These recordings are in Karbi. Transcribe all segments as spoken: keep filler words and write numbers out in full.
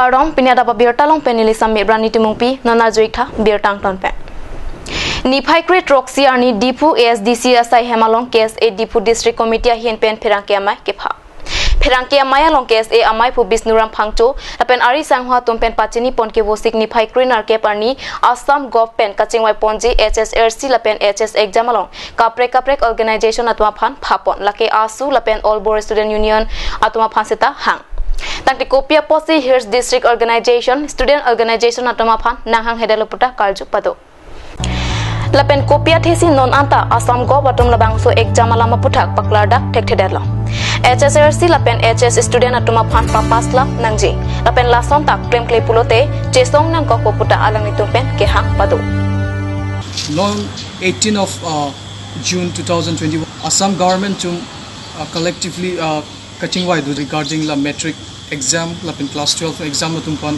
Kardom, pini adap abirta along pen neli Samit Brani Timungpi, non arju-ik tha birta angton pen. Niphai kre-throksi arni Diphu A S D C asai hem along K S A Diphu District Committee ahin pen pherangke amei kepha. Pherangke amei along K S A amei aphu Bisnuram Phangcho lapen ari sangho atum pen pachini pon kevosik niphai kre-nerkep arni Assam Govt pen kachingvai ponji H S L C lapen H S exam along kaprek kaprek organization atum aphan phapon, lake ASU lapen All Bodo Student Union atum aphan seta hang. Tangte kopi apotsi Hills District Organization, Student Organization atum aphan nanghanghe detlo pu ta karju pado. Lapen kopi athesi non anta Assam Govt atum labangso exam alam aphuthak paklardak thekthedetlo. H S L C lapen H S student atum aphan papass lap nangji. Lapen lason ta klemkle pulote chesong nangkokpo pu ta alanglitum pen kehang pado. Non eighteen of uh, June two thousand twenty-one, Assam government atum uh, collectively uh, kachingvai do regarding la matric exam lapen class twelve exam atum aphan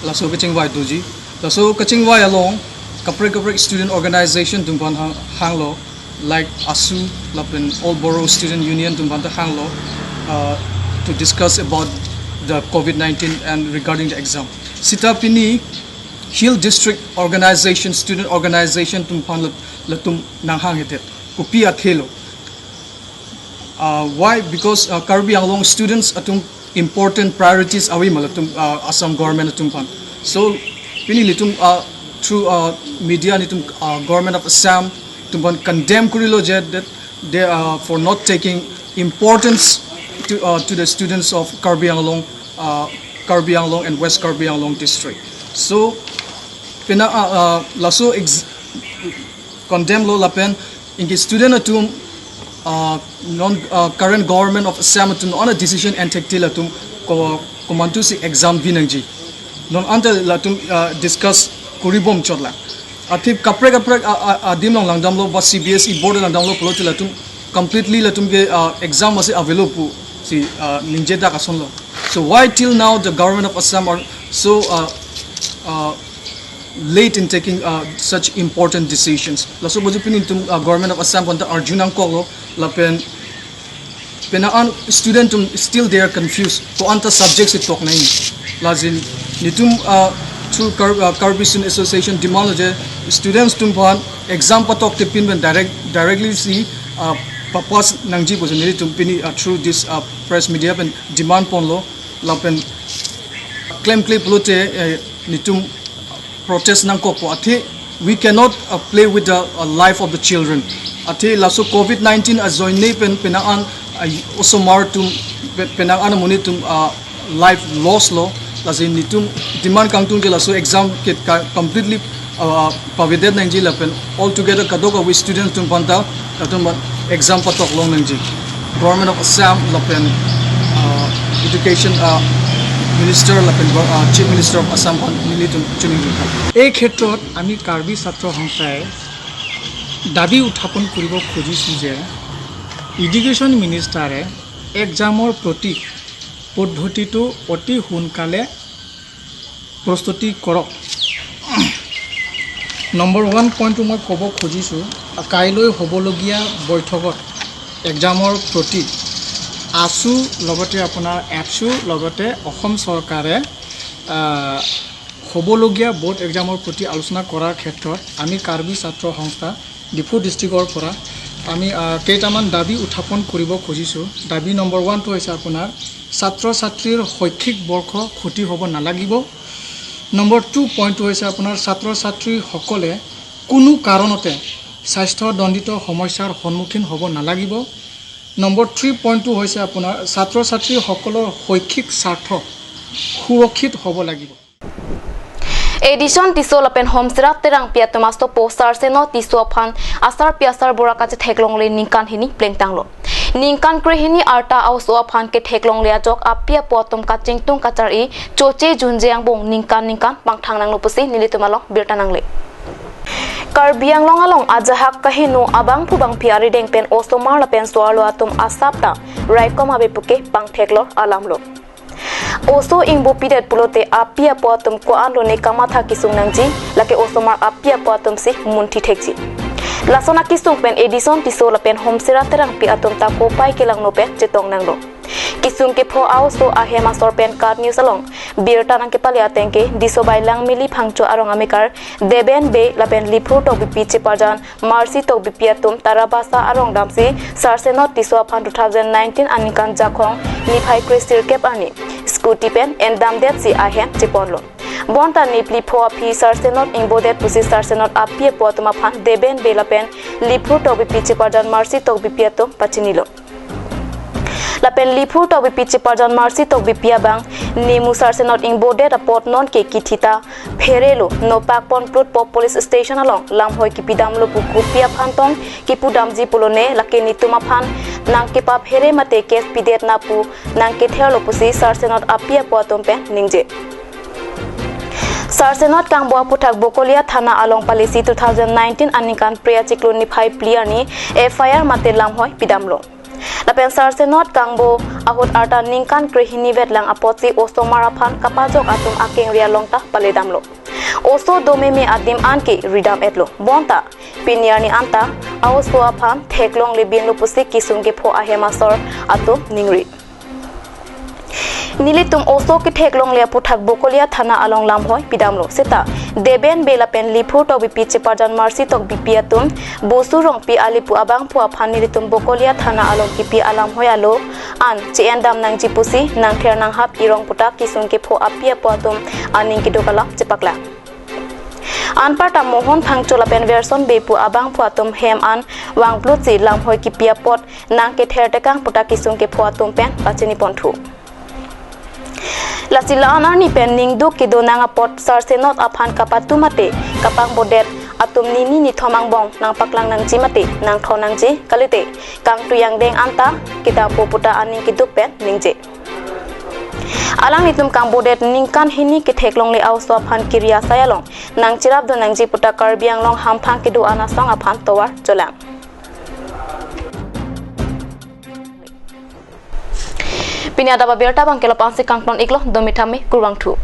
laso kachingvai doji. Laso kachingvai along kaprek kaprek student organization atum aphan hang, hanglo, like ASU lapen All Bodo Student Union atum aphan ta hanglo uh, to discuss about the COVID nineteen and regarding the exam. Seta pini Hill District Organization, Student Organization atum aphan la- latum nanghanghedet. Kopi athelo. Uh, why? Because uh, Karbi Anglong students atum important priorities avi ma latum uh, Assam government atum aphan. So pini nelitum uh, through uh, media nelitum uh, government of Assam atum aphan condemn kurilo je that they are for not taking importance to uh, to the students of Karbi Anglong, uh, Karbi Anglong and West Karbi Anglong district. So pina uh, uh, laso ex- condemn lo lapen anke student atum uh, non uh, current government of Assam atum on a decision and thektil atum ko komantusi exam binangji. Non anta latum uh, discuss kuribom chotlang. Athe kaprek kaprek uh, uh, adim along langdamlo ba C B S E board langdamlo pulote latum completely latum ke uh, exam masi avelo pusi uh, ningjedak asonlo. So why till now the government of Assam are so uh, uh, late in taking uh, such important decisions? Laso baju pini nelitum uh, government of Assam aphan ta arju nangkoklo lapen pina an student atum still they are confused. Ko-an ta subject si tok nangji. Lason nelitum uh, through Kar- uh, Karbi Student Association demand lo je students atum aphan exam patokte pin pen direct directly si uh, papass nangji pusi nelitum pini uh, through this uh, press media pen demand ponlo lapen klemkle pulote uh, nelitum protest nangkokpo athe we cannot uh, play with the uh, life of the children. Athe laso COVID nineteen ajoine pen pina an uh, osomar atum pe- pina an amonit atum uh, life loss lo. Lason nelitum demand kangtung je laso exam ke ka- completely uh, pavedet nangji lapen altogether kadokave students atum aphan ta latum exam patok long nangji. Government of Assam lapen uh, education uh, minister lapen uh, chief minister of Assam aphan nelitum choningri kha. এই ক্ষেত্ৰত আমি কাৰ্বি ছাত্ৰ সংস্থাই দাবী উত্থাপন কৰিব খুজিছোঁ যে এডুকেশ্যন মিনিষ্টাৰে এক্সামৰ প্ৰতি পদ্ধতিটো অতি সোনকালে প্ৰস্তুতি কৰক। নম্বৰ ওৱান পইণ্টটো মই ক'ব খুজিছোঁ, কাইলৈ হ'বলগীয়া বৈঠকত এক্সামৰ প্ৰতি আছু লগতে আপোনাৰ এপছু লগতে অসম চৰকাৰে আহ, হ'বলগীয়া বৰ্ড এক্সামৰ প্ৰতি আলোচনা কৰাৰ ক্ষেত্ৰত আমি কাৰ্বি ছাত্ৰ সংস্থা ডিফু ডিষ্ট্ৰিক্টৰ পৰা আমি আহ, কেইটামান দাবী উত্থাপন কৰিব খুজিছোঁ। দাবী নম্বৰ ওৱানটো হৈছে আপোনাৰ ছাত্ৰ ছাত্ৰীৰ শৈক্ষিক বৰ্ষ ক্ষতি হ'ব নালাগিব। নম্বৰ টু পইণ্টটো হৈছে আপোনাৰ ছাত্ৰ ছাত্ৰীসকলে কোনো কাৰণতে স্বাস্থ্যজনিত সমস্যাৰ সন্মুখীন হ'ব নালাগিব। নম্বৰ থ্ৰী পইণ্টটো হৈছে আপোনাৰ ছাত্ৰ ছাত্ৰীসকলৰ শৈক্ষিক স্বাৰ্থ সুৰক্ষিত হ'ব লাগিব। Edison Tisso lapen Homsera Terangpi atum asopo Sarseno Tisso aphan asarpi asarbura kachetheklongle ningkan hini plengtanglo. Ningkan krehini arta a-oso aphan ketheklongle ajok api apo atum kachingtung kachar-i choche junje angbong ningkan ningkan pangthang nanglo pusi nelitum along birta nangle. Karbi Anglong along ajahak kaheno abangphu bangphi arideng pen osomar lapen so-arlo atum asap ta raikom ave puke pangtheklor alamlo. Oso ingbo pidet pulote api apo atum ko-an lone kamatha kesung nangji, lake osomar api apo atum si munthi thekji. Lason akesung pen Edison Tisso lapen Homsera Terangpi atum ta kopai kelangno pen chetong nanglo. Kisung kepho a-oso ahem asor pen KAT News along birta nangkepale ateng ke Disobai Langmili Phangcho arong amekar Deben Bey lapen Liphur Tokbipi cheparjan Mercy Tokbipi atum Tarabasa arong damsi Sarsenot Tisso aphan two thousand nineteen aningkan Jakhong niphai kresirkep arni scooty pen endamdetsi ahem cheponlo. Bonta nepli pho aphi Sarsenot ingbodet pusi Sarsenot api apo atum aphan Deben Bey lapen Liphur Tokbipi cheparjan Mercy Tokbipi atum pachinilo. Lapen Liphur Tokbipi cheparjan Mercy Tokbipi abang nemu Sarsenot ingbodet apot nonke kithita pherelo, nopak ponplutpo police station along lamhoi kipidamlo pu kopi aphan tong kipudamji pulone lake netum aphan nangkepaphere mate case pidet na pu nangketherlo pusi Sarsenot api apo atum pen ningje. Sarsenot Kangbo aputhak Bokolia Thana along palesi two thousand nineteen aningkan Phre achiklo niphai phli arni F I R mate lamhoi pidamlo. Lapen Sarsenot Kangbo ahut arta ningkan krehini vetlang apotsi osomar aphan kapajok atum akengri along ta paledamlo. Oso domeme adim anke ridam-etlo. Bonta pini arni anta a-oso aphan theklongle binlo pusi kisung kepho ahem asor atum ningri. Nelitum oso ketheklongle aputhak Bokolia Thana along lamhoi pidamlo. Seta Deben Bey lapen Liphur Tokbipi cheparjan Mercy Tokbipi atum Bosu Rongpi alipu abangphu aphan nelitum Bokolia Thana along kipi alamhoi alo an che-endam nangji pusi nangther nanghap irong puta kisung kepho api apo atum aning keduk alam chepaklang. Anparta Mohon Phangcho lapen Verson Bey pu abangphu atum hem an vangplutsi lamhoi kipi apot nangkether tekang puta kisung kepho atum pen pachiniponthu. Lasi la-an arni pen ningduk kedo nang apot Sarsenot aphan kapatu mate kapangbodet atum nini nithom angbong nangpaklang nangji mate nangthon nangji kalite kangtui angdeng anta kedampo puta aning keduk pen ningje. Alanglitum kangbodet ningkan hini ketheklongle a-oso aphan kiri asai along nangcherapdun nangji puta Karbi Anglong hamphang kedo-an asong aphan tovar cholang. Pini adap abirta abangke la-an si kangton-iklo, domi thame kurvangthu.